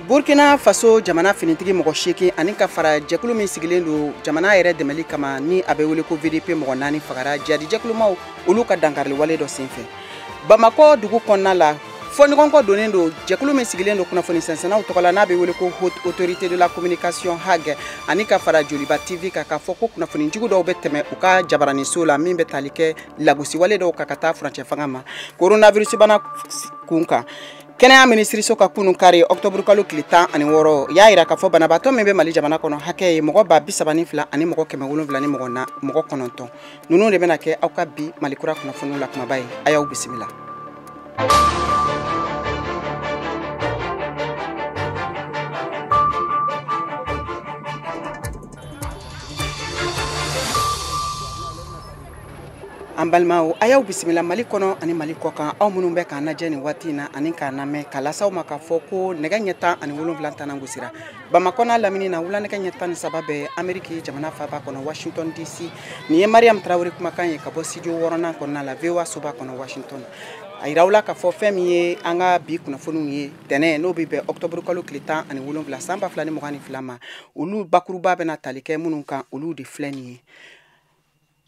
Burkina Faso jamana finitigi mɔgɔ 8 ani ka fara jɛkulu min sigilen don jamana yɛrɛ dɛmɛli kama ni a bɛ wele ko VDP mɔgɔ 4 fagara jihadi jɛkulumaw olu ka dankariliwale dɔ senfɛ. Bamakɔ dugu kɔnɔna la, fɔɲɔgɔnkɔ donnen don jɛkulu min sigilen don kunnafoni sɛnsɛnnaw tɔgɔ la n'a bɛ wele ko Haute Autorité de la Communication HAG ani ka fara Joliba TV kan k'a fɔ ko kunnafoni jugu dɔw bɛ tɛmɛ u ka jabaraniso la min bɛ tali kɛ lagosiwale dɔw kan ka taa furancɛ fanga ma coronavirus bana kun kan. Kɛnɛya minisiriso ka kunun kari octobre kalo tile 16 y'a yira k'a fɔ banabaatɔ min bɛ Mali jamana kɔnɔ hakɛ ye mɔgɔ 32 000 ani mɔgɔ 700 ni mɔgɔ 9. Ninnu de bɛna kɛ aw ka bi Mali kura kunnafoniw la kumaba ye. A y'aw bisimila. An balimaw, a y'aw bisimila Mali kɔnɔ ani Mali kɔ kan, aw minnu bɛ k'an lajɛ nin waati in na ani k'an lamɛn, ka lasaw ma k'a fɔ ko nɛgɛ ɲɛ 17 tannan gosira Bamakɔ n'a lamini na, wula nɛgɛ ɲɛ 13 bɛ Ameriki jamana faaba kɔnɔ Washington DC. Nin ye Mariam Traoré kumakan ye ka bɔ studio 6nan kɔnɔna la VOA soba kɔnɔ Washington. A yira aw la k'a fɔ fɛn min ye an ka bi kunnafoniw ye tɛnɛ n'o bɛ bɛn octobre kalo tile 17 san 2022 ma, olu bakuruba bɛna tali kɛ minnu kan olu de filɛ nin ye.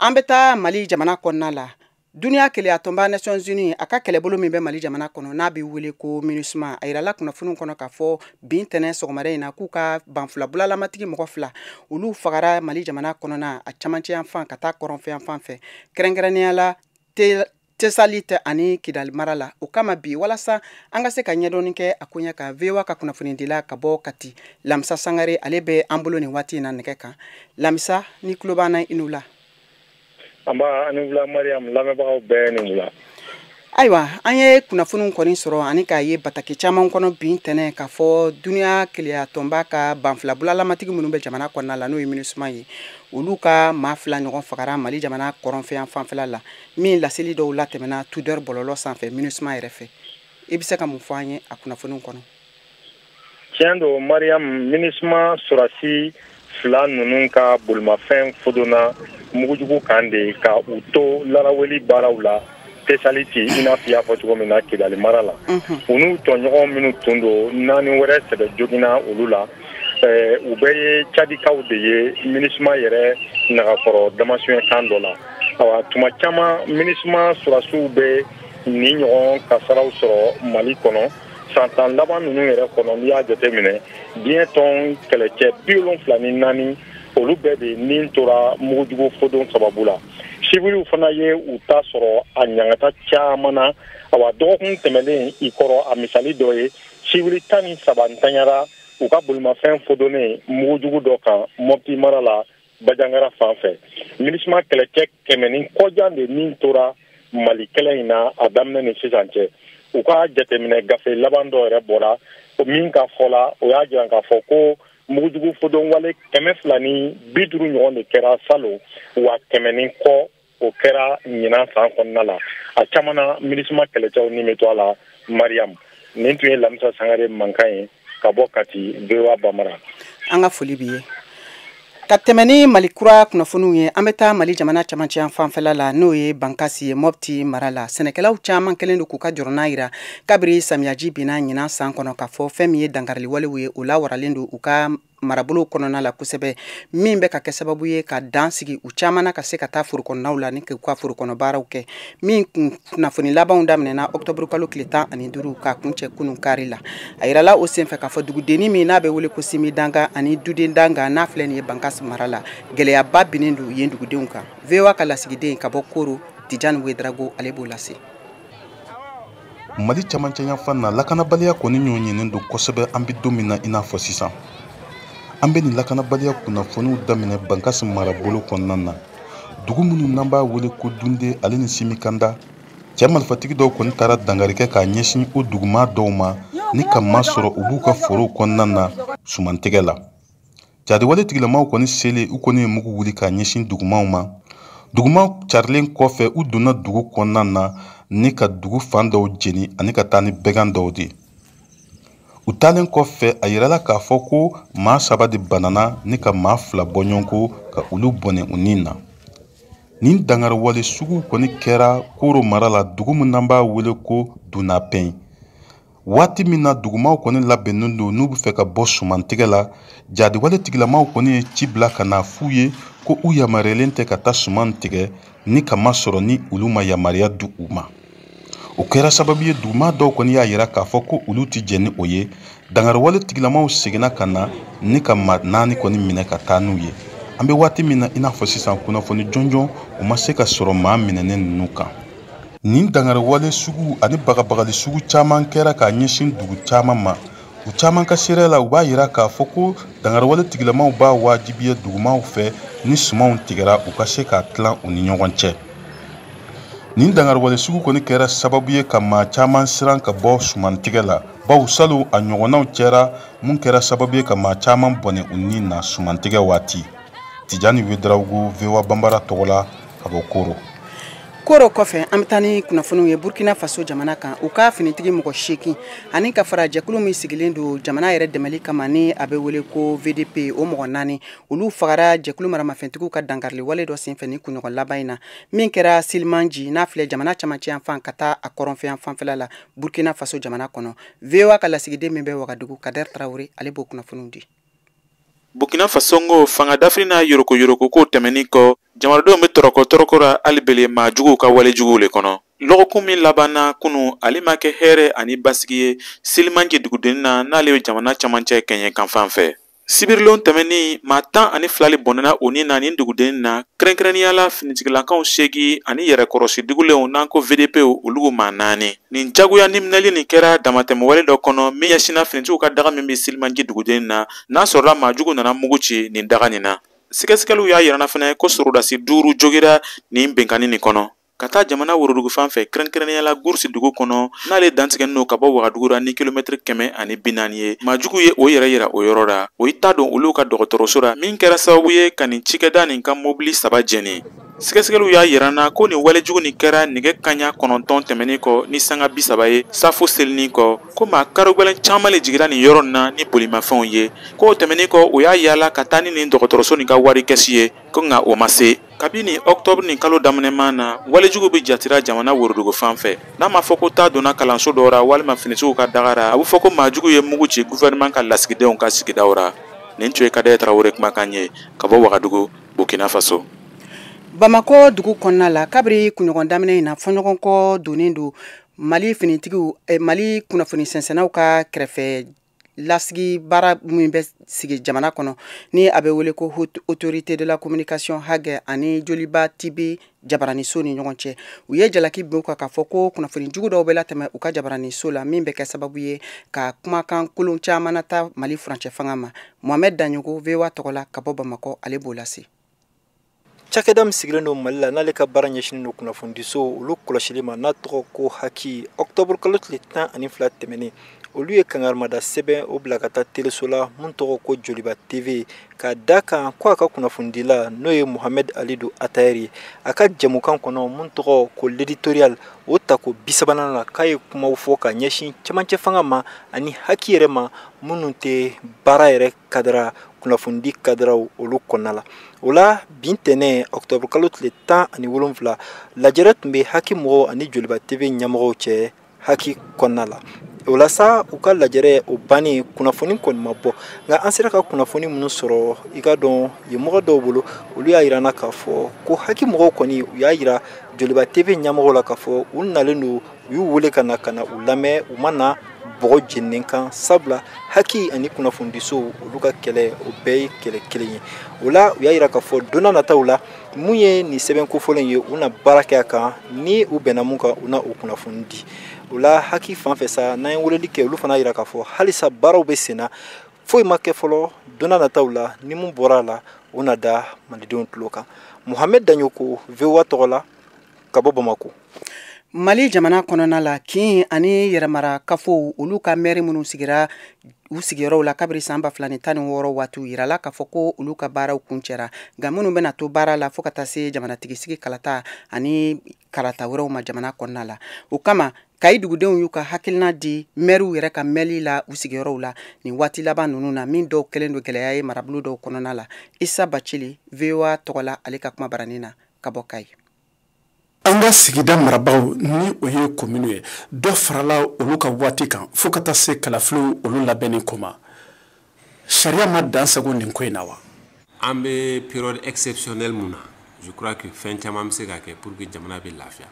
An bɛ taa Mali jamana kɔnɔna la. Duniya keleyatɔnba Nations Unies a ka kɛlɛbolo min bɛ Mali jamana kɔnɔ n'a bɛ wele ko MINUSMA, a yirala kunnafoniw kɔnɔ k'a fɔ bin tɛnɛ sɔgɔmada in na k'u ka banfula bulalamatigi mɔgɔ 2 olu fagara Mali jamana kɔnɔna a camancɛ yan fan ka taa kɔrɔnfɛ yan fan fɛ, kɛrɛnkɛrɛnnenya la Tesalit ani Kidali mara la. O kama bi walasa an ka se ka ɲɛdɔnni kɛ a koɲɛ kan, VOA ka kunnafonidila ka bɔ Kati, Lamisa Sangare, ale bɛ an bolo nin waati in na nɛgɛ kan. Lamisa, ni tulo b'an na, i ni wula. An b'a ani wula Mariam, lamɛnbagaw bɛɛ ni wula. Ayiwa, an ye kunnafoniw kɔni sɔrɔ ani k'a ye bataki caman kɔnɔ bin tɛnɛ k'a fɔ duniya keleyatɔnba ka banfula bulalamatigi minnu bɛ jamana kɔnɔna la n'o ye MINUSMA ye, olu ka maa 2 ɲɔgɔn fagara Mali jamana kɔrɔnfɛ yan fanfɛla la, min laseli dɔw latɛmɛna Twitter bɔlɔlɔ sanfɛ MINUSMA yɛrɛ fɛ. I bɛ se ka mun fɔ an ye a kunnafoniw kɔnɔ? Tiɲɛ don Mariam, MINUSMA sɔrɔdasi 2 ninnu ka bolimafɛn fodonna mugujugu kan de ka u to laraweli baaraw la Tesaliti, i n'a fɔ i y'a fɔ cogo min na Kidali mara la. U n'u tɔɲɔgɔn minnu tun don, 4 wɛrɛ sɛbɛ joginna olu la. U bɛɛ ye Cadikaw de ye MINUSMA yɛrɛ nagakɔrɔ damasiyɛn kan dɔ la. Awa, tuma caman MINUSMA sɔrɔdasiw bɛ nin ɲɔgɔn kasaraw sɔrɔ Mali kɔnɔ. San 10 laban ninnu yɛrɛ kɔnɔ, n'i y'a jateminɛ, diɲɛ tɔn kɛlɛcɛ 74 olu bɛɛ de nin tora mugujugu fodon sababu la. Siviliw fana ye u ta sɔrɔ a ɲangata caman na. Awa, dɔgɔkun tɛmɛnen i kɔrɔ, a misali dɔ ye, sivili 13 ntanyara u ka bolimafɛn fodonnen mugujugu dɔ kan Mopti mara la Bajangara fan fɛ. MINUSMA kɛlɛcɛ 100 ni kɔjan de nin tora Mali kɛlɛ in na a daminɛ ni sisan cɛ. U ka jateminɛ gafe laban dɔ yɛrɛ bɔra, o min ka fɔ la, o y'a jira k'a fɔ ko mugujugu fodon wale 250 ɲɔgɔn de kɛra salon, wa 100 ni kɔ o kɛra ɲinan san kɔnɔna la. A caman na MINUSMA kɛlɛcɛw ni bɛ to a la. Mariam, nin tun ye Lamisa Sangare mankan ye ka bɔ Kati, VOA Bambara. An ka foli b'i ye. Ka tɛmɛ ni Mali kura kunnafoniw ye, an bɛ taa Mali jamana camancɛ yan fanfɛla la, n'o ye Bankasi ye Mopti mara la. Sɛnɛkɛlaw caman kɛlen don k'u ka jɔrɔna yira kabiri samiyaji binna ɲinan san kɔnɔ k'a fɔ fɛn min ye dankariliwalew ye, o lawaralen don u ka marabolo kɔnɔna la kosɛbɛ, min bɛ ka kɛ sababu ye ka dan sigi u caman na ka se ka taa foro kɔnɔnaw la ni k'u ka foro kɔnɔ baaraw kɛ. Min kun kunnafoni labanw daminɛna octobre kalo tile 15 k'a kuncɛ kunun kari la. A yirala o senfɛ k'a fɔ dugudenni min n'a bɛ wele ko Simidanga ani Dudendanga n'a filɛ nin ye Bankasi mara la, gɛlɛyaba binnen don yen dugudenw kan. VOA ka lasigiden ka bɔ Koro, Tijani Wedrago, ale b'o lase. Mali camancɛ yanfan na, lakanabaliya kɔni ɲɔ ɲinen don kosɛbɛ an bɛ don min na i n'a fɔ sisan. An bɛ nin lakanabaliya kunnafoniw daminɛ Bankasi marabolo kɔnɔna na. Dugu minnu n'an b'a wele ko Dunde ale ni Simikanda, cɛ marifatigi dɔw kɔni taara dankari kɛ k'a ɲɛsin o dugumaa dɔw ma ni ka masɔrɔ u b'u ka forow kɔnɔna na sumantigɛ la. Jadiwale tigilamaw kɔni selen, u kɔni ye mugu wuli k'a ɲɛsin dugumaw ma. Dugumaw carilen kɔfɛ, u donna dugu kɔnɔna na ni ka dugu fan dɔw jeni ani ka taa ni bɛgan dɔw de ye. U taalen kɔfɛ, a yirala k'a fɔ ko maa 3 de banana ni ka maa 2 bɔ ɲɔgɔn kɔ ka olu bɔnɛ u ni na. Nin dankariwale sugu kɔni kɛra Koro mara la, dugu min n'an b'a wele ko Dunapɛn. Waati min na dugumaw kɔni labɛnnen don n'u bɛ fɛ ka bɔ sumantigɛ la, jadiwale tigilamaw kɔni ye ci bila ka na f'u ye ko u yamaruyalen tɛ ka taa suman tigɛ ni kamasɔrɔ ni olu ma yamaruya di u ma. O kɛra sababu ye duguma dɔw kɔni y'a yira k'a fɔ ko olu tɛ jɛn ni o ye. Dangariwale tigilamaw seginna ka na ni ka maa 4 kɔni minɛ ka taa n'u ye. An bɛ waati min na i n'a fɔ sisan, kunnafoni jɔnjɔn o ma se ka sɔrɔ maa minɛnen ninnu kan. Nin dangariwale sugu ani bagabagali sugu caman kɛra k'a ɲɛsin dugu caman ma. U caman ka seereya la, u b'a yira k'a fɔ ko dangariwale tigilamaw b'a wajibiya dugumaw fɛ ni sumanw tigɛra u ka se k'a tilan u ni ɲɔgɔn cɛ. Nin dangariwale sugu kɔni kɛra sababu ye ka maa caman siran ka bɔ sumantigɛ la, bawo salon a ɲɔgɔnnaw cɛra mun kɛra sababu ye ka maa caman bɔnɛ u ni na sumantigɛ waati. Tijani Ouedraogo, VOA Bambara tɔgɔ la ka bɔ Koro. Koro kɔfɛ, an bɛ taa ni kunnafoniw ye Burkina Faso jamana kan. U ka finitigi mɔgɔ 8 ani ka fara jɛkulu min sigilen don jamana yɛrɛ dɛmɛli kama ni a bɛ wele ko VDP, o mɔgɔ 4, olu fagara jɛkulu maramafɛntigiw ka dankarili wale dɔ senfɛ ni kunɲɔgɔn laban in na, min kɛra Silimanji n'a filɛ jamana camancɛ yan fan ka taa a kɔrɔnfɛ yan fanfɛla la Burkina Faso jamana kɔnɔ. VOA ka lasigiden min bɛ Wagadugu, Kader Traoré, ale b'o kunnafoniw di. Burkina Faso ngo fanga dafiri n'a yorokoyoroko ko tɛmɛnin kɔ, jamanadenw bɛ tɔrɔkɔ tɔrɔkɔ la hali bele maa juguw ka wale juguw le kɔnɔ. Lɔgɔkun min labanna kunu, ale ma kɛ hɛrɛ ani basigi ye Silimanji dugudennin na n'ale ye jamana camancɛ kɛɲɛ kan fan fɛ. Sibirilon tɛmɛnin, maa 12 le bɔnɛna o ni na nin dugudennin na, kɛrɛnkɛrɛnnenya la finitigilakaw 8 ani yɛrɛkɔrɔsi dugulenw n'an ko VDP olu maa 4. Nin jagoya niminɛli nin kɛra damatɛmɛwale dɔ kɔnɔ min ɲɛsinna finitigiw ka daga min bɛ Silimanji dugudennin na, n'a sɔrɔla maa jugu nana mugu ci nin daga nin na. Sɛgɛsɛgɛliw y'a yirana fɛnɛ ko sɔrɔdasi 5 jogira nin binkanni nin kɔnɔ. Ka taa jamana worodugu fan fɛ, kɛrɛnkɛrɛnnenya la Gurusi dugu kɔnɔ, n'ale dantigɛlen don ka bɔ Wagadugu la ni kilomɛtiri 140 ye, maajugu ye o yɛrɛ yira o yɔrɔ la. O y'i ta don olu ka dɔgɔtɔrɔso la min kɛra sababu ye ka nin cikɛda nin ka mobili 3 jɛni. Sɛgɛsɛgɛliw y'a yira n na ko nin walejugu nin kɛra nɛgɛ kanɲɛ 9 tɛmɛnen kɔ ni sanga 30 ye safo selinin kɔ, ko maa karogɛlɛn caman le jiginna nin yɔrɔ nin na ni bolimafɛnw ye. K'o tɛmɛnen kɔ, o y'a yaala ka taa ni nin dɔgɔtɔrɔso nin ka wari kɛsi ye, ko nka o ma se. Kabini ɔktɔburu nin kalo daminɛman na, walejugu bɛ jatira jamana worodugu fan fɛ. N'a ma fɔ ko taa donna kalanso dɔ ra walima finitigiw ka daga ra, a bɛ fɔ ko maajugu ye mugu ci gouvernement ka lasigidenw ka sigidaw ra. Nin tun ye Kader Traoré kumakan ye ka bɔ Wagadugu, Burkina Faso. Bamakɔ dugu kɔnɔna la, kabiri kunɲɔgɔn daminɛ in na, fɔɲɔgɔnkɔ donnen don Mali finitigiw, Mali kunnafoni sɛnsɛnnaw ka kɛrɛfɛ lasigi baara min bɛ sigi jamana kɔnɔ ni a bɛ wele ko Haute Autorité de la Communication HAC ani Joliba TV jabaraniso ni ɲɔgɔn cɛ. U ye jalaki bin u kan k'a fɔ ko kunnafoni jugu dɔw bɛ latɛmɛ u ka jabaraniso la min bɛ kɛ sababu ye ka kumakan kolon caman nata Mali furancɛ fanga ma. Mohamed Daɲogo, VOA tɔgɔ la ka bɔ Bamakɔ, ale b'o lase. Cakɛda min sigilen don Mali la n'ale ka baara ɲɛsinnen don kunnafonidiso olu kɔlɔsili ma n'a tɔgɔ ko HAC, ɔktɔburu kalo tile 12 tɛmɛnen, olu ye kangarimada sɛbɛn o bila ka taa teleso la mun tɔgɔ ko Joliba TV, ka da kan ko a ka kunnafonidila n'o ye Mohamed Alidu Atayeri ye, a ka jɛmukan kɔnɔ mun tɔgɔ ko l'éditorial o tako 30nan la, k'a ye kumaw fɔ ka ɲɛsin cɛmancɛ fanga ma ani HAC yɛrɛ ma minnu tɛ baara yɛrɛ kadara kunnafonidi kadaraw olu kɔnɔna la. O la bin tɛnɛn ɔktɔburu kalo tile 17, lajɛrɛ tun bɛ HAC mɔgɔw ani Joliba TV ɲɛmɔgɔw cɛ HAC kɔnɔna la. O la sa u ka lajɛrɛ o bannen, kunnafoni kɔni ma bɔ, nka an sera ka kunnafoni minnu sɔrɔ i ka dɔn yen mɔgɔ dɔw bolo, olu y'a yira n na k'a fɔ ko HAC mɔgɔw kɔni u y'a yira Joliba TV ɲɛmɔgɔw la k'a fɔ u nalen don, u y'u wele ka na u lamɛn, u ma na bɔgɔ jeninen kan, sabula HAC ani kunnafonidisow olu ka kɛlɛ o bɛɛ ye kɛlɛ kelen ye. O la u y'a yira k'a fɔ don n'a nataw la mun ye nin sɛbɛn kofɔlen ye, u na baara kɛ a kan, ni u bɛnna mun kan u na o kunnafoni di. O la HAC fan fɛ sa, n'an ye weleli kɛ, olu fana yira k'a fɔ halisa baaraw bɛ sen na, foyi ma kɛ fɔlɔ, don n'a nataw la ni mun bɔra a la o na da malidenw tulo kan. Mohamed Daɲoko, VOA tɔgɔ la ka bɔ Bamakɔ. Mali jamana kɔnɔna la, kin ani yɛrɛmara kafow olu ka mɛri minnu sigira u sigiyɔrɔw la kabiri san 2016 waatiw yirala k'a fɔ ko olu ka baaraw kuncɛra, nka minnu bɛna to baara la fo ka taa se jamanatigisigi kalata ani kalata wɛrɛw ma jamana kɔnɔna la. O kama Kayi dugudenw y'u ka hakilina di mɛriw yɛrɛ ka mɛli la u sigiyɔrɔw la nin waati laban ninnu na, min dɔw kɛlen don gɛlɛya ye marabolo dɔw kɔnɔna la. Isa Bacili, VOA tɔgɔ la, ale ka kuma baranin na ka bɔ Kayi. An ka sigida marabagaw ni o ye komini ye, dɔ farala olu ka waati kan fo ka taa se kalafiliw olu labɛnni ko ma. Sariya ma dan sago nin ko in na wa? An bɛ période exceptionnelle mun na, je crois que fɛn caman bɛ se ka kɛ pour que jamana bɛ lafiya,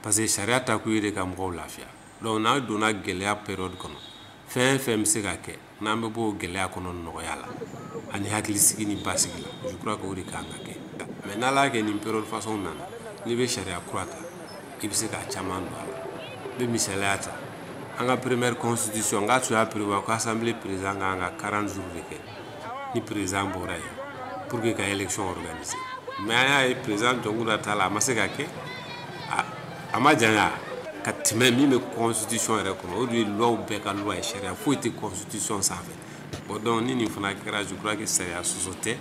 parce que sariya ta kun ye de ka mɔgɔw lafiya. Donc n'an donna gɛlɛya période kɔnɔ, fɛn fɛn bɛ se ka kɛ n'an bɛ bɔ o gɛlɛya kɔnɔ nɔgɔya la ani hakilisigi ni basigi la, je crois que o de kan ka kɛ. Mais n'Ala y'a kɛ nin période façon nana, n'i bɛ sariya kura ta, i bɛ se k'a caman don a la. N bɛ misaliya ta, an ka première constitution, n k'a tun y'a prévoir ko assemblée président kan ka 40 jours de kɛ ni président bɔra yen pour que ka élection organiser. Mais an y'a ye président Dioncounda ta la, a ma se ka kɛ, a ma janya ka tɛmɛ min bɛ constitution yɛrɛ kɔnɔ. O de ye loi bɛɛ ka loi ye, sariya foyi tɛ constitution sanfɛ. Bon, donc ni nin fana kɛra, je crois que sariya sɔsɔ tɛ,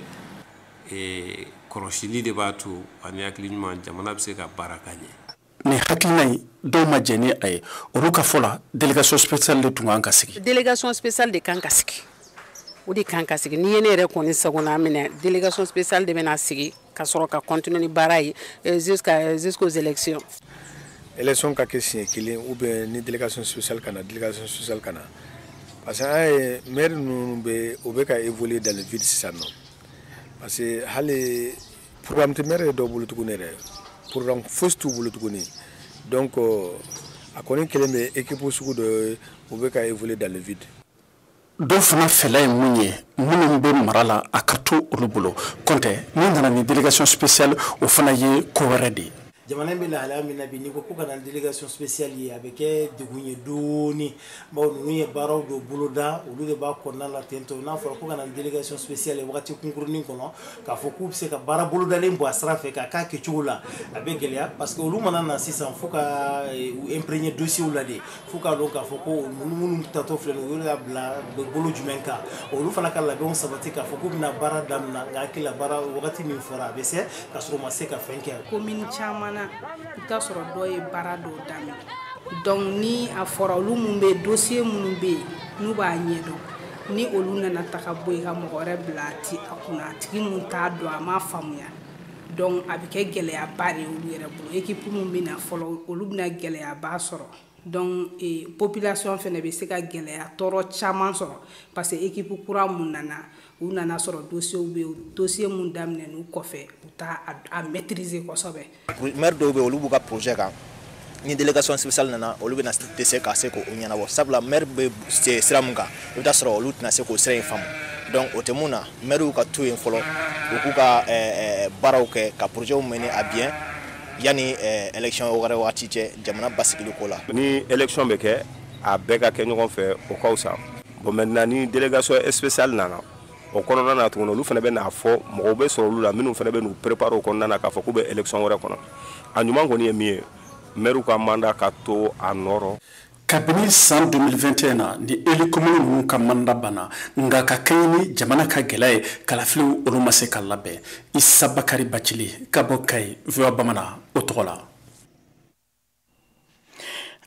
kɔlɔsili de b'a to ani hakili ɲuman jamana bɛ se ka baara ka ɲɛ. Nin hakilina in, dɔw ma jɛn ni a ye. Olu ka fɔ la, délégation spéciale de tun kan ka sigi. Délégation spéciale de kan ka sigi, o de kan ka sigi. N'i ye ne yɛrɛ kɔni sagona minɛ, délégation spéciale de bɛna sigi ka sɔrɔ ka continuer ni baara ye jusqu'aux élections. Élection ka kɛ siɲɛ kelen ou bien ni délégation spéciale ka na, délégation spéciale ka na, parce que an ye maire ninnu bɛ, o bɛ ka évoluer dans le vide sisan nɔ, parce que hali programme tɛ maire dɔw bolo tuguni yɛrɛ, programme fosi t'u bolo tuguni. Donc a kɔni kɛlen bɛ équipe sugu dɔ ye, u bɛ ka évoluer dans le vide. Dɔw fana fɛla ye mun ye, minnu bɛ mara la, a ka to olu bolo kɔntɛ ni nana ni délégation spéciale, o fana ye ko wɛrɛ de ye. Jamana in bɛ lahalaya min na bi, n'i ko ko ka na délégation spéciale ye, a bɛ kɛ degun ye dɔɔni, bawo ninnu ye baaraw dɔ boloda, olu de b'a kɔnɔna la ten tɔ. N'a fɔra ko ka na délégation spéciale ye wagati kunkurunin kɔnɔ, k'a fɔ k'u bɛ se ka baara bolodalen bɔ a sira fɛ k'a k'a kɛcogo la, a bɛ gɛlɛya, parce que olu mana na sisan, fo ka u imprégner dossier la de, fo k'a dɔn k'a fɔ ko ninnu minnu tatɔ filɛ nin ye, olu y'a bila bolo jumɛn kan, olu fana ka labɛnw sabati k'a fɔ k'u bɛna baara daminɛ. Nka hakili la, baara wagati min fɔra, a bɛ se ka sɔrɔ u ma se ka fɛn kɛ. Commune caman na, i bɛ taa sɔrɔ dɔw ye baara dɔw daminɛ. Donc ni a fɔra olu mun bɛ dossier minnu bɛ yen n'u b'a ɲɛdɔn, ni olu nana ta ka bɔ yen ka mɔgɔ wɛrɛ bila a ti a kunna, a tigi mun t'a dɔn, a m'a faamuya, donc a bɛ kɛ gɛlɛyaba de ye olu yɛrɛ bolo. Équipe mun bɛ na fɔlɔ, olu bɛna gɛlɛyaba sɔrɔ. Donc population fɛnɛ bɛ se ka gɛlɛya tɔɔrɔ caman sɔrɔ, parce que équipe kura mun nana, u nana sɔrɔ dossier bɛ yen, dossier mun daminɛ kɔfɛ, u t'a a maîtriser kosɛbɛ. Maire dɔw bɛ yen, olu b'u ka projet kan, ni délégation spéciale nana, olu bɛna dɛsɛ ka se k'o ɲɛnabɔ, sabula maire bɛ sira mun kan, i bɛ taa sɔrɔ olu tɛna se k'o sira in faamu. Donc o tɛ mun na, maire ka to yen fɔlɔ, u k'u ka baaraw kɛ ka projet mener à bien yanni élection wɛrɛ waati cɛ, jamana basigili ko la. Ni élection bɛ kɛ, a bɛɛ ka kɛ ɲɔgɔn fɛ, o ka fisa. Bon, maintenant ni délégation spéciale nana o kɔnɔna na tuguni, olu fana bɛ n'a fɔ mɔgɔw bɛ sɔrɔ olu la minnu fana bɛ n'u préparer o kɔnɔna na k'a fɔ k'u bɛ élection wɛrɛ kɔnɔ. A ɲuman kɔni ye min ye, maire ka mandat ka to a nɔ. Kabini san 2021 na ni élu commune ninnu ka mandat banna, nka ka kɛɲɛ ni jamana ka gɛlɛya ye, kalafiliw olu ma se ka labɛn. Isa Bakari Bacili ka bɔ Kayi, VOA Bamanan o tɔgɔ la.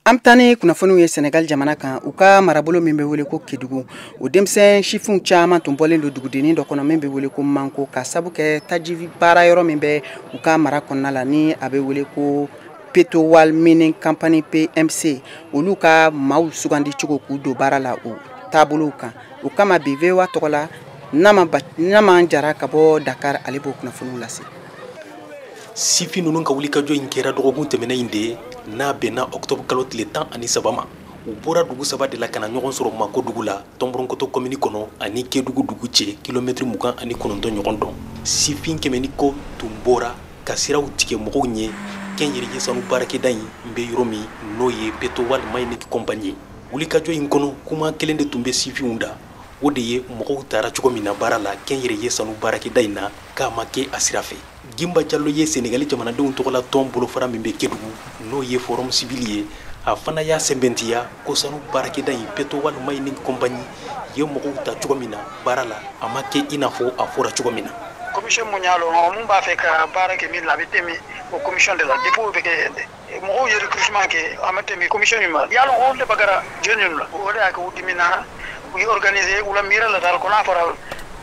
An bɛ taa ni kunnafoniw ye Senegal jamana kan. U ka marabolo min bɛ wele ko Kedugu, o denmisɛn sifinw caman tun bɔlen don dugudennin dɔ kɔnɔ min bɛ wele ko Manko, ka sabu kɛ taji baara yɔrɔ min bɛ u ka mara kɔnɔna la, ni a bɛ wele ko Petowal Mining Company PMC, olu ka maaw sugandi cogo k'u don baara la o taabolow kan. O kama bi, VOA tɔgɔ la, Nama Jara ka bɔ Dakar, ale b'o kunnafoniw lase. Sifin ninnu ka wulikajɔ in kɛra dɔgɔkun tɛmɛnen in de ye, n'a bɛnna octobre kalo tile 13 ma. U bɔra dugu saba de la ka na ɲɔgɔn sɔrɔ Mako dugu la, Tɔnbɔrɔnkoto commune kɔnɔ, ani Kedugu dugu cɛ kilomɛtiri 29 ɲɔgɔn dɔn. Sifin 100 ni kɔ tun bɔra ka siraw tigɛ mɔgɔw ɲɛ kɛnyɛrɛye sanu baarakɛda in bɛ yɔrɔ min, n'o ye Petowal Mining Company ye. Wulikajɔ in kɔnɔ, kuma kelen de tun bɛ sifinw da, o de ye mɔgɔw taara cogo min na baara la kɛnyɛrɛye sanu baarakɛda in na, k'a ma kɛ a sira fɛ. Gimba Jalo ye Senegali jamanadenw tɔgɔla tɔn bolofara min bɛ Kedugu, n'o ye Forum Civil ye, a fana y'a sɛmɛntiya ko sanu baarakɛda in Petowal Mining Company ye mɔgɔw ta cogo min na baara la, a ma kɛ i n'a fɔ a fɔra cogo min na. Commission mun y'a lɔn, mun b'a fɛ ka baara kɛ min la, a bɛ tɛmɛ o commission de la. Depuis o bɛ kɛ yen dɛ, mɔgɔw ye recrutement kɛ, a ma tɛmɛ commission min ma y'a lɔn, o de bakara jeunes ninnu la, o de y'a kɛ u dimina, u ye organiser u la miiri la daal ko n'a fɔra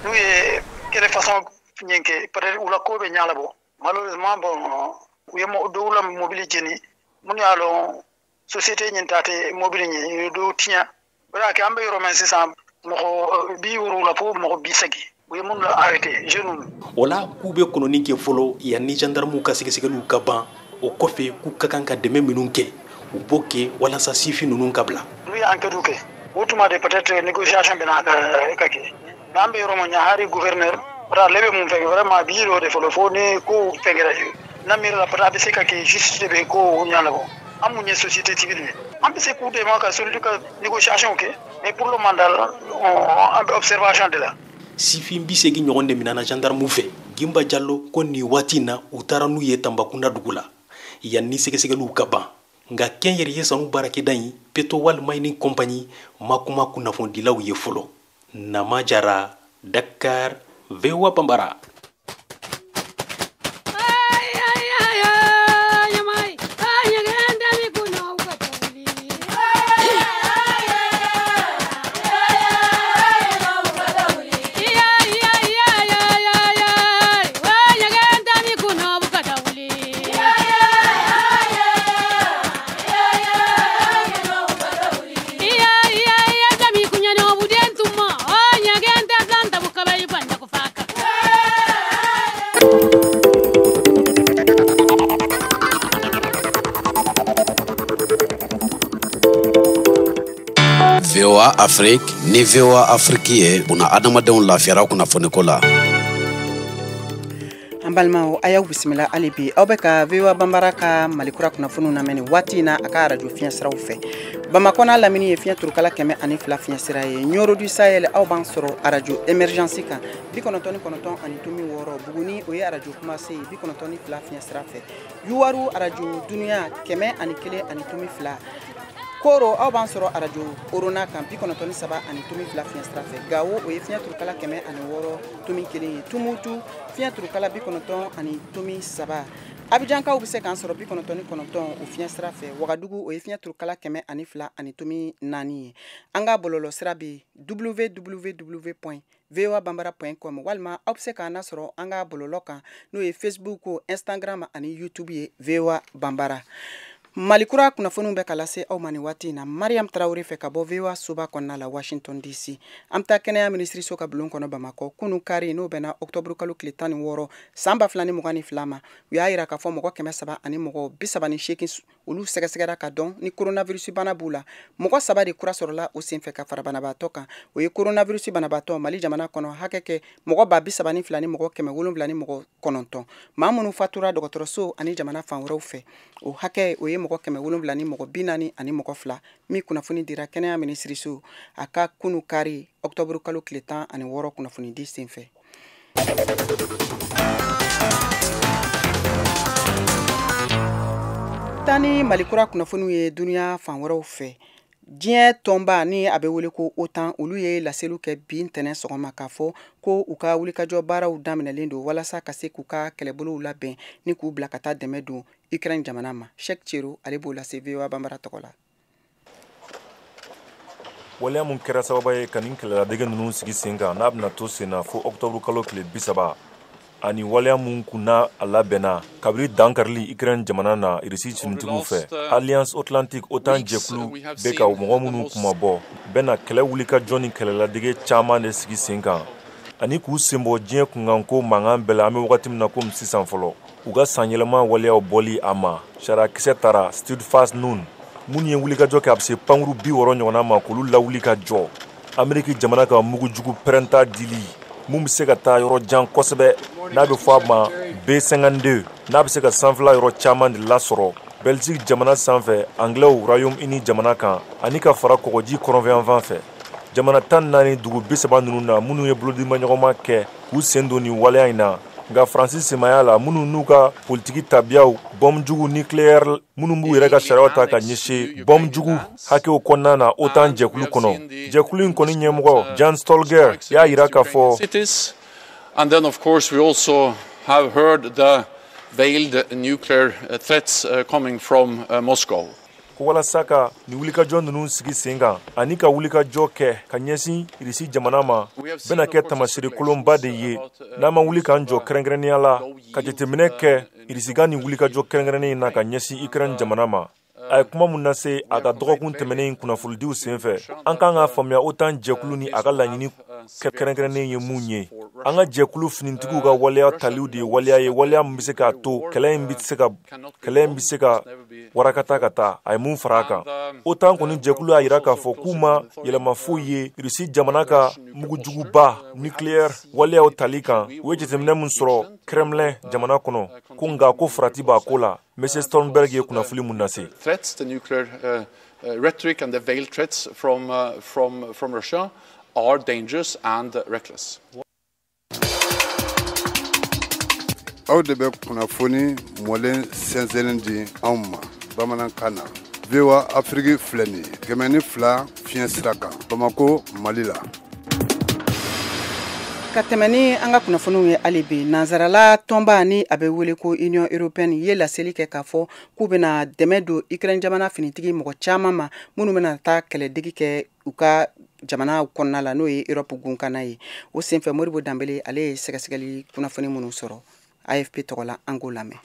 n'u ye kɛlɛ façon ɲɛ kɛ, peut-être u la ko bɛ ɲɛnabɔ. Malheureusement, bon. U ye dɔw la mobili jeni minnu y'a lɔn société ɲin ta tɛ mobili ɲɛ, u ye dɔw tiɲɛ. O y'a kɛ an bɛ yɔrɔ min sisan, mɔgɔ 70 fo mɔgɔ 80 u ye minnu arrêté jeunes. O la k'u bɛ kɔnɔni kɛ fɔlɔ yanni gendarmew ka sɛgɛsɛgɛliw ka ban. O kɔfɛ k'u ka kan ka dɛmɛ minnu kɛ, u b'o kɛ walasa sifin ninnu ka bila. N'u ye enquête kɛ, o tuma de peut-être négociation bɛna ka kɛ. Mais an bɛ yɔrɔ min na, hali gouverneur ale bɛ mun fɛ vraiment, a b'i yɛrɛ de fɔlɔ fo ni ko fɛn kɛra n'a miiri la, peut-être a bɛ se ka kɛ justice de bɛ ko ɲɛnabɔ. An mun ye société civile ye, an bɛ se k'u dɛmɛ ka celui ka négociation kɛ, mais pour le moment an bɛ observation de la. Sifin 80 ɲɔgɔn de minɛna gendarmew fɛ. Gimba Jalo ko nin waati in na, u taara n'u ye Tanbakunda dugu la yanni sɛgɛsɛgɛliw ka ban. Nka kɛnyɛrɛye sanu baarakɛda in, Petowal Mining Company, ma kuma kunnafonidilaw ye fɔlɔ. Nama Jara, Dakar, VOA Bambara. VOA Afrique ni VOA Afrique ye buna adamadenw lafiyara kunnafoniko la. An balimaw, a y'aw bisimila hali bi, aw bɛ ka VOA Banbara ka Malikura kunnafoniw lamɛn nin waati in na a ka arajo fiɲɛ siraw fɛ. Bamakɔ n'a lamini ye fiɲɛ turukala 102 fiɲɛ sira ye. Ɲoro du Sahel, aw b'an sɔrɔ arajo Emergence kan 99.6. Buguni, o ye arajo Kumase ye 92 fiɲɛ sira fɛ. Yuwaru, arajo Dunuya 101.2. Koro, aw b'an sɔrɔ arajo Orona kan 93.2 fiɲɛ sira fɛ. Gawo, o ye fiɲɛ turukala 106.1 ye. Tumutu, fiɲɛ turukala 90.3. Abijankaw bɛ se k'an sɔrɔ 99 o fiɲɛ sira fɛ. Wagadugu, o ye fiɲɛ turukala 102.4 ye. An ka bɔlɔlɔ sira bɛ www.voabambara.com, walima aw bɛ se k'an lasɔrɔ an ka bɔlɔlɔ kan, n'o ye Facebook, Instagram ani YouTube ye VOA Bambara. Malikura kunnafoniw bɛ ka lase aw ma nin waati in na Mariam Tarawele fɛ ka bɔ VOA soba kɔnɔna la, Washington DC. An bɛ taa kɛnɛya minisiriso ka bulon kɔnɔ Bamakɔ. Kunun kari, n'o bɛnna octobre kalo tile 16 san 2022 ma, u y'a yira k'a fɔ mɔgɔ 338 olu sɛgɛsɛgɛra ka dɔn ni coronavirus bana b'u la. Mɔgɔ 3 de kura sɔrɔla o senfɛ ka fara banabaatɔ kan. O ye coronavirus banabaatɔ Mali jamana kɔnɔ hakɛ kɛ mɔgɔ 32 709. Maa minnu fatura dɔgɔtɔrɔso ani jamana fan wɛrɛw fɛ, o hakɛ o ye mɔgɔ 742 min kunnafoni dira kɛnɛya minisiriso a ka kunu kari octobre kalo tile 16 kunnafoni di senfɛ. Taa ni Malikura kunnafoniw ye dunuya fan wɛrɛw fɛ. Diɲɛ tɔnba ni a bɛ wele ko OTAN, olu ye laseliw kɛ bi ntɛnɛn sɔgɔma k'a fɔ ko u ka wulikajɔ baaraw daminɛlen don walasa ka se k'u ka kɛlɛbolow labɛn ni k'u bila ka taa dɛmɛ don Ukraine jamana ma. Cheikh Chero, ale b'o lase VOA Banbara tɔgɔ la. Waleya mun kɛra sababu ye ka nin kɛlɛladege ninnu sigi sen kan, n'a bɛna to sen na fo octobre kalo tile 30, ani waleya mun kunna a labɛnna kabiri dankarili Ukraine jamana na Irisi finitigiw fɛ, Alliance Atlantique OTAN jɛkulu bɛ ka mɔgɔ minnu kunmabɔ bɛna kɛlɛ wulikajɔ ni kɛlɛladege caman de sigi sen kan ani k'u senbɔ diɲɛ kunkanko mankan bɛɛ la an bɛ wagati min na komi sisan fɔlɔ. U ka sanyɛlɛma waleyaw bɔli a ma, sariyakisɛ taara Stedfast Noon minnu ye wulikajɔ kɛ, a bɛ se pankuru 60 ɲɔgɔnna ma k'olu lawuli ka jɔ. Ameriki jamana ka mugujugu pɛrɛnta dili mun bɛ se ka taa yɔrɔ jan kosɛbɛ, n'a bɛ fɔ a ma B52, n'a bɛ se ka sanfɛla yɔrɔ caman de lasɔrɔ Belgique jamana sanfɛ, Anglais Royaume-Uni jamana kan, ani ka fara kɔgɔji kɔrɔnfɛyanfan fɛ. Jamana 14 dugu 30 ninnu na minnu ye bolodimaɲɔgɔnma kɛ k'u sen don nin waleya in na, nka Faransi semaya la, minnu n'u ka politiki tabiyaw bɔnjugu jugu nucléaire, minnu b'u yɛrɛ ka sariyaw ta ka ɲɛsin bɔnjugu jugu hakɛw kɔnɔna na OTAN jɛkulu kɔnɔ. Jɛkulu in kɔni ɲɛmɔgɔ Jens Stoltenberg y'a yira k'a fɔ. And then of course we also have heard the veiled nuclear threats coming from Moscow. ko walasa ka nin wulikajɔ ninnu sigi sen kan ani ka wulikajɔ kɛ ka ɲɛsin Irisi jamana ma bɛna kɛ tamasere kolonba de ye n'an ma wuli k'an jɔ kɛrɛnkɛrɛnnenya la ka jateminɛ kɛ Irisi ka nin wulikajɔ kɛrɛnkɛrɛnnen in na ka ɲɛsin Ukraine jamana ma. A ye kuma mun lase a ka dɔgɔkun tɛmɛnen in kunnafonidiw senfɛ, an kan k'a faamuya OTAN jɛkulu ni a ka laɲini kɛrɛnkɛrɛnnen ye mun ye. An ka jɛkulu finitigiw ka waleya taliw de ye waleya ye, waleya min bɛ se k'a to kɛlɛ in bɛ se ka warakata ka taa. A ye mun fara a kan, OTAN kɔni jɛkulu y'a jira k'a fɔ k'u ma yɛlɛma foyi ye Irisi jamana ka mugujuguba nucléaire waleyaw tali kan. U ye jateminɛ min sɔrɔ Kremlin jamana kɔnɔ, ko nka ko farati b'a ko la. Monsieur Stoltenberg ye kunnafoni mun lase. Threats, the nuclear rhetoric and the veiled threats from Russia are dangerous and reckless. Aw de bɛ kunnafoni mɔlen sɛnsɛnnen di anw ma bamanankan na. VOA Afrique filɛ nin ye 102 fiɲɛ sira kan Bamako, Mali la. Ka tɛmɛ ni an ka kunnafoniw ye hali bi, nansarala tɔnba ni a bɛ wele ko Union européenne ye laseli kɛ k'a fɔ k'u bɛna dɛmɛ don Ukraine jamana finitigi mɔgɔ caman ma minnu bɛna taa kɛlɛdegi kɛ u ka jamana kɔnɔna la, n'o ye Europe gunkana ye. O senfɛ Modibo Danbele ale ye sɛgɛsɛgɛli kunnafoni minnu sɔrɔ AFP tɔgɔ la, an k'o lamɛn.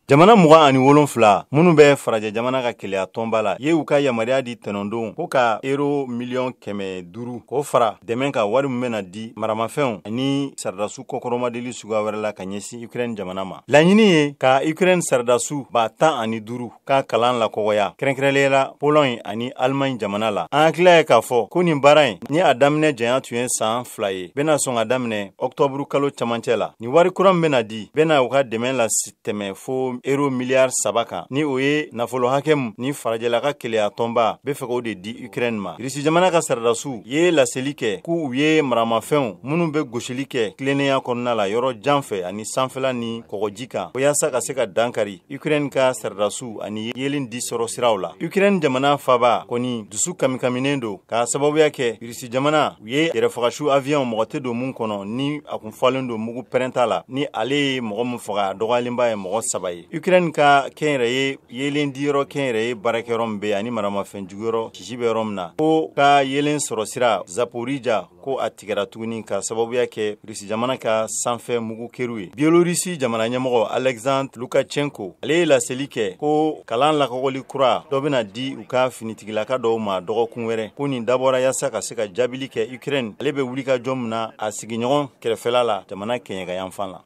Jamana 27 minnu bɛ farajɛ jamana ka keleya tɔnba la ye u ka yamaruya di tɛnɛndon ko ka euro miliyɔn 500 k'o fara dɛmɛ ka wari min bɛna di maramafɛnw ani saradasiw kɔkɔrɔmadeli suguya wɛrɛ la ka ɲɛsin Ukraine jamana ma. Laɲini ye ka Ukraine saradasiw 15,000 ka kalan lakɔgɔya kɛrɛnkɛrɛnnenya la Pologne ani Allemagne jamana la. An hakilila ye k'a fɔ ko nin baara in ni a daminɛ janya tun ye san 2 ye, bɛna sɔn ka daminɛ ɔktɔburu kalo camancɛ la. Nin wari kura min bɛna di bɛna u ka dɛmɛ latɛmɛ fo euro miliyari 3 kan, ni o ye nafolo hakɛ min ni farajɛla ka keleya tɔnba bɛ fɛ k'o de di Ukraine ma. Irisi jamana ka saradasiw ye laseli kɛ k'u ye maramafɛnw minnu bɛ gosili kɛ tilennenya kɔnɔna la yɔrɔ jan fɛ ani sanfɛla ni kɔgɔji kan, o yaasa ka se ka dankari Ukraine ka saradasiw ani yelen di sɔrɔ siraw la. Ukraine jamana faba kɔni dusu kamikaminen don k'a sababuya kɛ Irisi jamana u ye yɛrɛfagasu avion mɔgɔ tɛ don mun kɔnɔ ni a kun falen don mugu pɛrɛnta la, ni ale ye mɔgɔ min faga a dɔgɔyalenba ye mɔgɔ 3 ye. Ukraine ka kɛnyɛrɛye yelen diyɔrɔ kɛnyɛrɛye baarakɛyɔrɔ min bɛ ani maramafɛn juguyɔrɔ sisi bɛ yɔrɔ min na, ko ka yelen sɔrɔ sira Zaporija ko a tigɛra tuguni ka sababuya kɛ Rusi jamana ka sanfɛ mugu keru ye. Bielorussie jamana ɲɛmɔgɔ Alexandre Lukashenko ale ye laseli kɛ ko kalan lakɔgɔli kura dɔ bɛna di u ka finitigilaka dɔw ma dɔgɔkun wɛrɛ, ko nin dabɔra yaasa ka se ka jaabili kɛ Ukraine ale bɛ wulikajɔ min na a sigiɲɔgɔn kɛrɛfɛla la jamana kɛɲɛkayanfan la.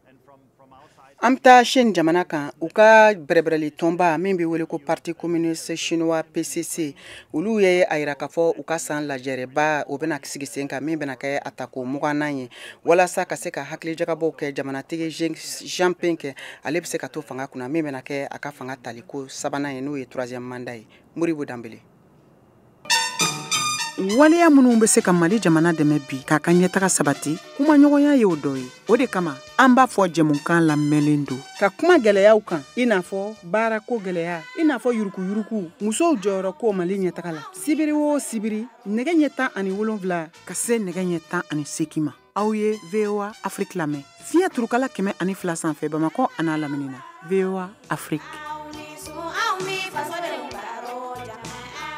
An bɛ taa Chine jamana kan, u ka bɛrɛbɛrɛli tɔnba min bɛ wele ko Parti communiste chinois PCC, olu ye a yira k'a fɔ u ka san lajɛrɛba o bɛna sigi sen kan min bɛna kɛ a tako 20nan ye, walasa ka se ka hakilijagabɔw kɛ jamanatigi Xi Jinping kɛ ale bɛ se ka to fanga kunna min bɛna kɛ a ka fanga taliko 3nan ye, n'o ye 3e mandat ye. Modibo Danbele. Waleya minnu bɛ se ka Mali jamana dɛmɛ bi k'a ka ɲɛtaga sabati, kumaɲɔgɔnya y'o dɔ ye. O de kama an b'a fɔ jɛmukan lamɛnlen don ka kuma gɛlɛyaw kan, i n'a fɔ baarako gɛlɛya, i n'a fɔ yurukuyuruku, musow jɔyɔrɔ ko Mali ɲɛtaga la. Sibiri o sibiri nɛgɛ ɲɛ 17 ka se nɛgɛ ɲɛ 18 ma, aw ye VOA Afrique lamɛn fiɲɛ turukala 102 sanfɛ Bamakɔ a n'a lamini na. VOA Afrique.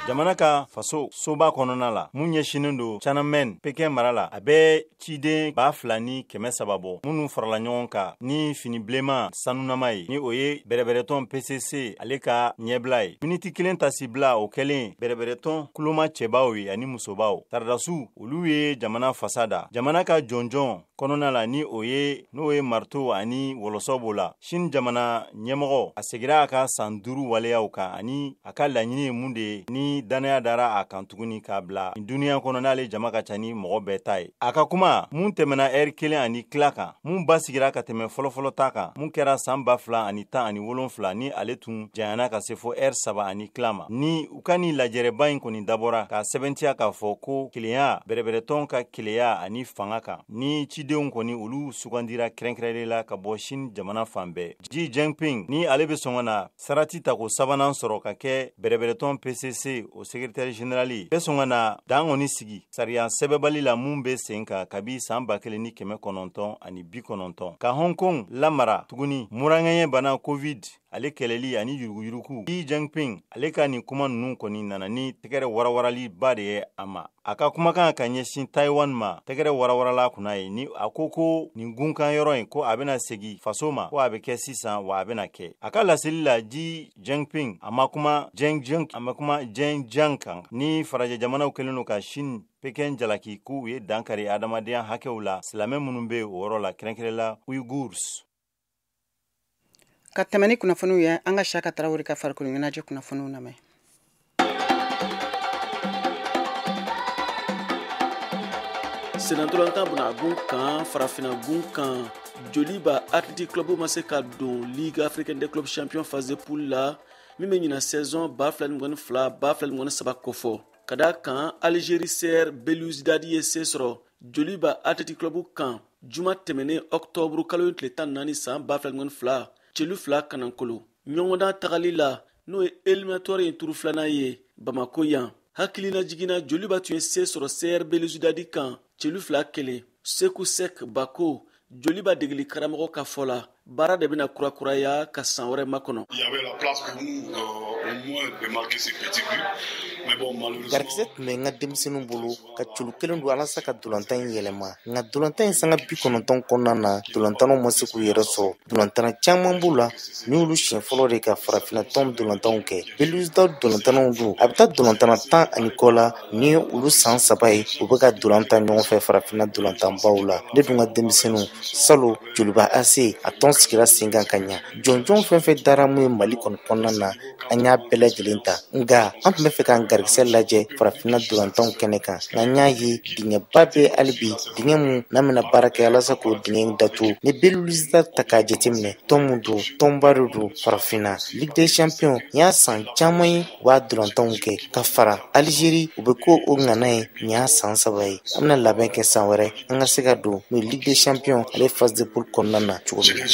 Jamana ka faso soba kɔnɔna la mun ɲɛsinnen don Tiananmen Pekin mara la, a bɛ ciden 2300 bɔ minnu farala ɲɔgɔn kan ni fini bilenman sanunama ye, ni o ye bɛrɛbɛrɛtɔn PCC ale ka ɲɛbila ye. Miniti 1 tasibila o kɛlen bɛrɛbɛrɛtɔn kuloma cɛbaw ye ani musobaw. Saradasiw olu ye jamana fasa da jamana ka jɔnjɔn kɔnɔna la, ni o ye n'o ye marteau ani wɔlɔsɔ b'o la. Chine jamana ɲɛmɔgɔ a segira a ka san 5 waleyaw kan ani a ka laɲini ye mun de ye ni danaya dara a kan tuguni k'a bila duniya kɔnɔ n'ale jama ka ca ni mɔgɔ bɛɛ ta ye. A ka kuma mun tɛmɛna ɛri 1 ni tila kan, mun basigira ka tɛmɛ fɔlɔfɔlɔ ta kan mun kɛra san 2017 ni ale tun janyana ka se fo ɛri 3 ni tila ma. Ni u ka nin lajɛrɛba in kɔni dabɔra k'a sɛbɛntiya k'a fɔ ko kelenya bɛrɛbɛrɛtɔn ka keleya ani fanga kan, ni cidenw kɔni olu sugandira kɛrɛnkɛrɛnlen la ka bɔ Chine jamana fan bɛɛ. Xi Jinping ni ale bɛ sɔn ka na sarati tako 3nan sɔrɔ ka kɛ bɛrɛbɛrɛtɔn PCC o secrétaire général ye, bɛ sɔn ka na dan kɔni sigi sariya sɛbɛbali la mun bɛ sen kan kabi san 1990 ka Hong Kong lamara tuguni muraŋɛɲɛ bana Covid. ale kɛlɛli ani yuruguyurugu. Xi Jinping ale ka nin kuma ninnu kɔni nana ni tɛgɛrɛ warawaraliba de ye a ma. A ka kumakan ka ɲɛsin Taiwan ma, tɛgɛrɛ warawarala kunna ye ni a ko ko nin gunkan yɔrɔ in ko a bɛna segin faso ma, ko a bɛ kɛ sisan wa a bɛna kɛ. A ka laseli la, Xi Jinping a ma kuma Xinjiang kan ni farajɛ jamanaw kɛlen don ka Chine Pekin jalaki k'u ye dankari adamadenya hakɛw la silamɛ minnu bɛ o yɔrɔ la, kɛrɛnkɛrɛn la Uyghurs. Ka tɛmɛ ni kunnafoniw ye, an ka Siyaka Tarawele ka farikolo ɲɛnajɛ kunnafoniw lamɛn. Senatɔlɔntan bunagun kan farafinagun kan, Joliba Athletic Club ma se ka don Ligue africaine des clubs champions phase de poule la min bɛ ɲina saison 2022-2023 kofɔ. Ka da kan Algérie CR Belouizdad ye se sɔrɔ Joliba Athletic Club kan juma tɛmɛnen octobre kalo tile 14 san 2022 celu 2 kanankolo. Ɲɔgɔndan tagali la n'o ye éliminatoire in turu filanan ye Bamako yan. Hakilina jiginna Joliba tun ye se sɔrɔ CR Belouizdad kan celu 2-1. Seku Sek Bako Joliba degeli karamɔgɔ ka fɔ la, baara de bɛna kurakuraya ka san wɛrɛ makɔnɔ. Garisɛ tun bɛ n ka denmisɛnninw bolo ka celu kelen don walasa ka dolantan in yɛlɛma, nka dolantan in sanga 90 kɔnɔna na, dolantanw ma se k'u yɛrɛ sɔrɔ. Dolantanna caman b'u la ni olu siɲɛ fɔlɔ de ka farafinna tɔn dolantanw kɛ. Belouizdad dolantanw dun, a bɛ taa dolantanna 10 ani kɔ la ni olu san 3 ye, u bɛ ka dolan ta ɲɔgɔn fɛ farafinna dolantanbaw la. Ne dun ka denmisɛnninw salon Joliba AC a tɔn sigira sen kan ka ɲa. Jɔnjɔn fɛn fɛn dara mun ye Mali kɔni kɔnɔna na, an y'a bɛɛ lajɛlen ta, nka an tun bɛ fɛ k'an garisɛgɛ lajɛ farafinna dolantanw kɛnɛ kan, nka n y'a ye dingɛba bɛ hali bi, dingɛ mun n'an bɛna baara kɛ walasa k'o dingɛ datugu. Ni Belouizdad ta k'a jateminɛ, tɔn mun don, tɔnba de don farafinna. Ligue des champions nin y'a san caman ye u b'a dolantanw kɛ, ka fara Algérie u bɛ ko o ŋana ye nin y'a san 3 ye. An bɛna labɛn kɛ san wɛrɛ an ka se ka don n'o Ligue des champions ale phase de poule kɔnɔna na cogo min na.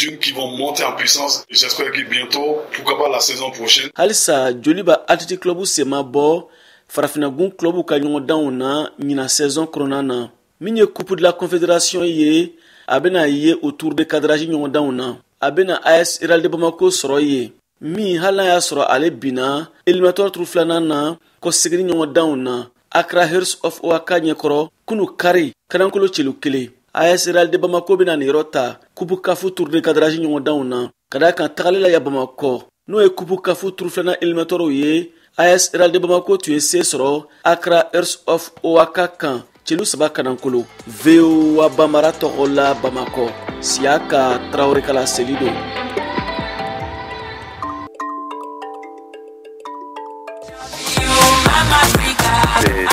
Halisa Joliba Athletic Club sen ma bɔ farafinagun club ka ɲɔgɔndanw na ɲinan saison kɔnɔna na. Min ye Coupe de la Confédération ye, a bɛna ye o tour de cadrage ɲɔgɔndanw na. A bɛna AS Real de Bamako sɔrɔ yen, min hali n'a y'a sɔrɔ ale binna éliminatoire tour filanan na kɔseginni ɲɔgɔndanw na Accra Hearts of Oak ɲɛkɔrɔ kunu kari kanankolo celu 1. AS Real de Bamako bɛna nin yɔrɔ ta Coupe CAF tour de cadrage ɲɔgɔndanw na, ka d'a kan tagali la ya Bamakɔ n'o ye Coupe CAF tour filanan éliminatoire ye. AS Real de Bamako tun ye se sɔrɔ Accra Hearts of Oak kan celu 3 kanankolo. VOA Bambara tɔgɔ la Bamakɔ, Siyaka Tarawele kala seli don.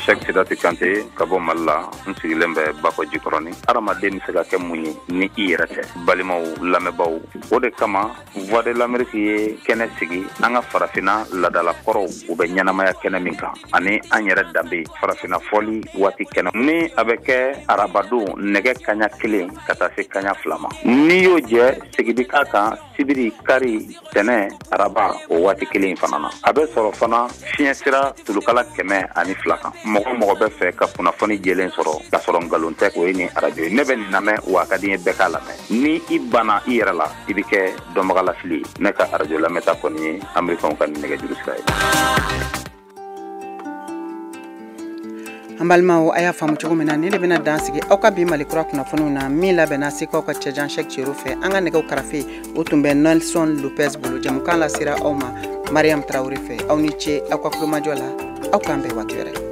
Cheikh Sidati Kante ka bɔ Mali la, n sigilen bɛ Bakɔ Jikɔrɔni. Hadamaden bɛ se ka kɛ mun ye ni i yɛrɛ tɛ? Balimaw, lamɛnbaaw, o de kama Voix de l'Amérique ye kɛnɛ sigi an ka farafinna laadalakɔrɔw u bɛ ɲɛnamaya kɛnɛ min kan, ani an yɛrɛ danbe farafinna fɔli waati kɛnɛ ni a bɛ kɛ arabadon nɛgɛ 1 ka taa se 2 ma. N'i y'o jɛ segin bi k'a kan sibiri, kari, tɛnɛ, araba o waati kelen in fana na. A bɛ sɔrɔ fana fiɲɛ sira tulukala 102 kan. Mɔgɔ mɔgɔ bɛ fɛ ka kunnafoni jɛlen sɔrɔ k'a sɔrɔ nkalon tɛ, o ye nin arajo ye. Ne bɛ nin lamɛn wa a ka di n ye bɛɛ k'a lamɛn. Ni i banna i yɛrɛ la, i bɛ kɛ dɔnbagalafili ye. Ne ka arajo lamɛnta kɔni ye Amerikɛnw ka nin nɛgɛjuru sira ye. An balimaw, a y'a faamu cogo min na, nin de bɛna dan sigi aw ka bi Mali kura kunnafoniw na min labɛnna Segukaw ka cɛjan Cheikh Cero fɛ. An ka nɛgɛw karafe o tun bɛ Nelson Lopez bolo. Jamukan lasera aw ma Mariam Traoré fɛ. Aw ni ce aw ka kulomajɔ la, aw k'an bɛn waati wɛrɛ.